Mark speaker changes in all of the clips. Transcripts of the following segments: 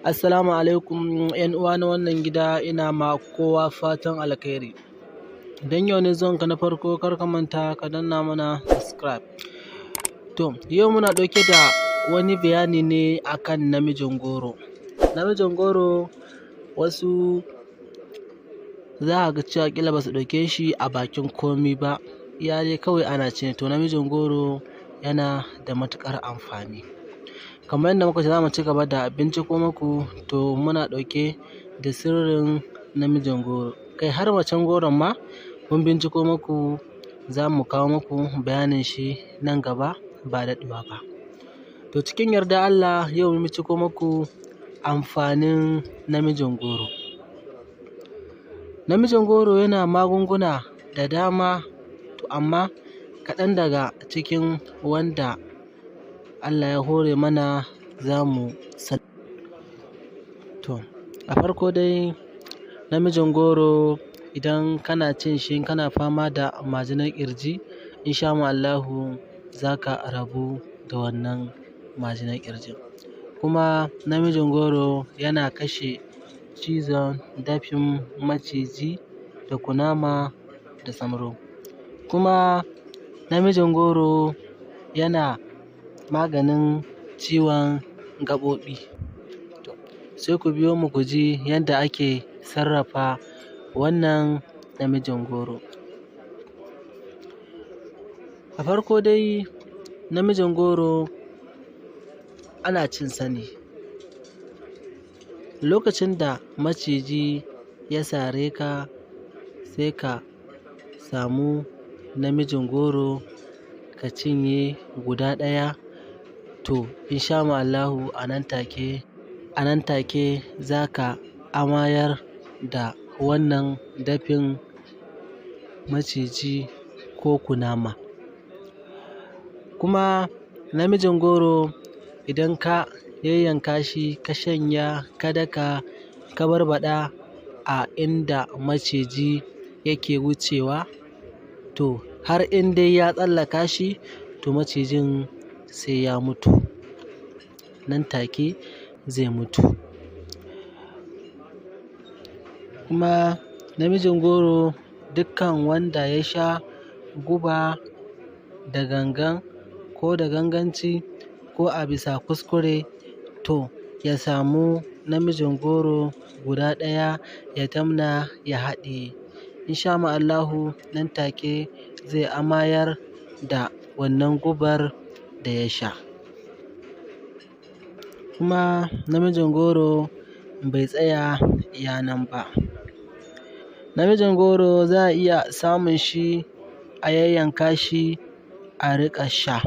Speaker 1: Assalamu alaikum ‘yan uwa na wannan gida, ina ma kowa fatan alkhairi. Idan yau ne zuwanka na farko, kar ka manta ka danna mana subscribe. To, yau muna ɗauke da wani bayani ne akan namijin goro. Namijin goro wasu za ka ga cewa ƙila ba su ɗauke shi a bakin komi ba, iya dai kawai ana ci. To, namijin goro yana da matuƙar amfani. Kamar yadda muka ce za mu ci gaba da binciko muku, to muna ɗauke da sirrin namijin goro. Kai har macen goron ma mun binciko muku, za mu kawo muku bayanin shi nan gaba ba daɗewa ba. To, cikin yardar Allah yau mun binciko muku amfanin namijin goro. Namijin goro yana magunguna da dama, to amma kaɗan daga cikin wanda Allah ya hore mana za mu san. To, a farko dai namijin goro idan kana cin shi kana fama da majinar ƙirji, insha Allahu za ka rabu da wannan majinar ƙirjin. Kuma namijin goro yana kashe cizon dafin maciji da kunama da sauro. Kuma namijin goro yana maganin ciwon gaɓoɓi. To, sai ku biyo mu ku ji yadda ake sarrafa wannan namijin goro. A farko dai namijin goro ana cin sa ne lokacin da maciji ya sare ka, sai ka samu namijin goro ka cinye guda ɗaya, to insha Allahu a nan take za ka amayar da wannan dafin maciji ko kunama. Kuma namijin goro idan ka yayyanka shi, ka shanya, ka daka, ka barbaɗa a inda maciji yake wucewa, to har in dai ya tsallaka shi, to macijin sai ya mutu, nan take zai mutu. Kuma namijin goro dukkan wanda ya sha guba da gangan ko da ganganci ko a bisa kuskure, to ya samu namijin goro guda ɗaya ya tauna ya haɗiye, insha Allahu nan take zai amayar da wannan gubar da ya sha. Kuma namijin goro bai tsaya iya nan ba. Namijin goro za a iya samun shi a yayyanka shi a riƙa sha.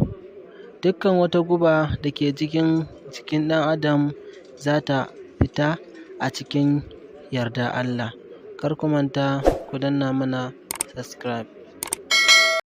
Speaker 1: Dukkan wata guba da ke cikin jikin ɗan adam za ta fita a cikin yardar Allah. Kar ku manta ku danna mana subscribe.